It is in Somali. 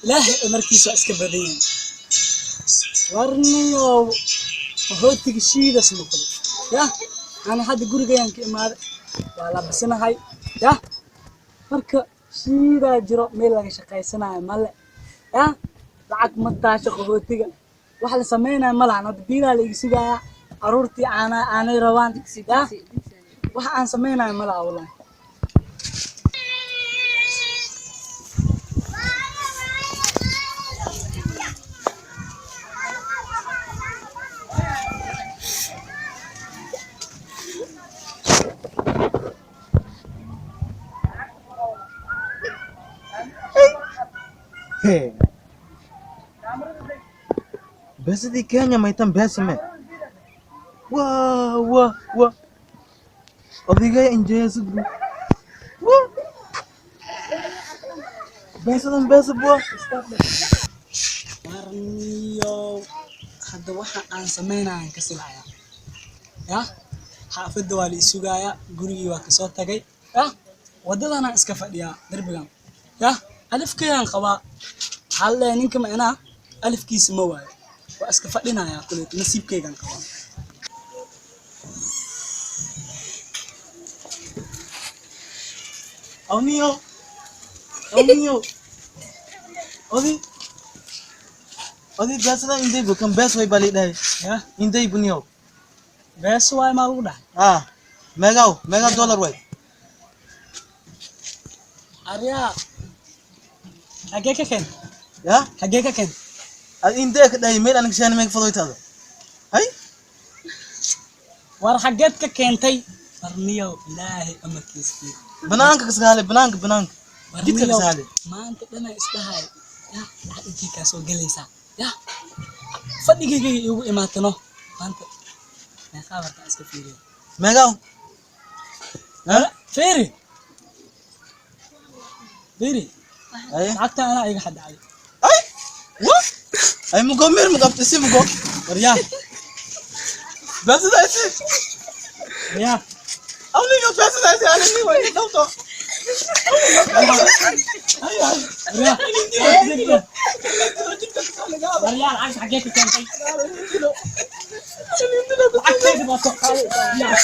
Ilaahay amarkiisa waa iska badan yahay. Warniyow, hootiga shiidas noqday. Yah, ana hadda gurigayaan ka imaaday, waa labisanahay. Yah, marka shiidaa jiro meel laga shaqaysanayo male. Yah, lacag ma taasho qaxootiga, wax la samaynayo ma lahan. Hadda biilaa la iga sugayaa, caruurtii caana aanay rabaan. Yah, wax aan samaynayo ma laha wallahi. Hey. Beesadii Kenya maytan beesa me. Wa wa wa. Odaygay injeesad bu. Wa. Beesadan beesa bua. Warniyow, hadda waxa aan samaynayan ka silcayaa. Yah, xaafadda waa la i sugayaa, gurigii waa kasoo tagay. Yah, waddadanaan iska fadhiyaa derbigan. Yah, alifkayaan qabaa. Waxaa la leeyahay ninka macnaha alifkiisa ma waayo, waa iska fadhinayaa kuleet, nasiibkaygaan qabaa. Awniyo. Awniyo. Odi. Odi beesadan intay bu kan bees way bali dhahay. Yah, Intay buniyo. bees waay maa lagu dhahay? Ah. Meegaw, meega dollar way. Aryaa, xaggee ka keen? Ya? Xaggee ka keen? Ad intay ka dhahay meel aniga shan meeg fadoytaada. Hay? War xaggeed ka keentay? Warniyow, ilaahay amarkiisa fiir. Banaanka ka saale, banaanka banaanka. Jidka ka Warniyow, saale. maanta dhana isdhahay. Yah, lacag intay kaa soo gelaysaa. Yah, fadhigayga iigu imaatano maanta. Meeqaa bartaan iska fiiriyo. Meegaw. Ha? Fiiri, fiiri. Ay. Lacagta anaa iga xadacday. Ay. Wa. Ay mugo mir mugo isi mugo. Waryaa. Beesada isi. Waryaa. Awniyo beesada isi ani ni way dawto. Ay ay. Waryaa, waryaa, lacagta xaggee ka keentay? Lacagtayda baa soo qaaday. Waryaa.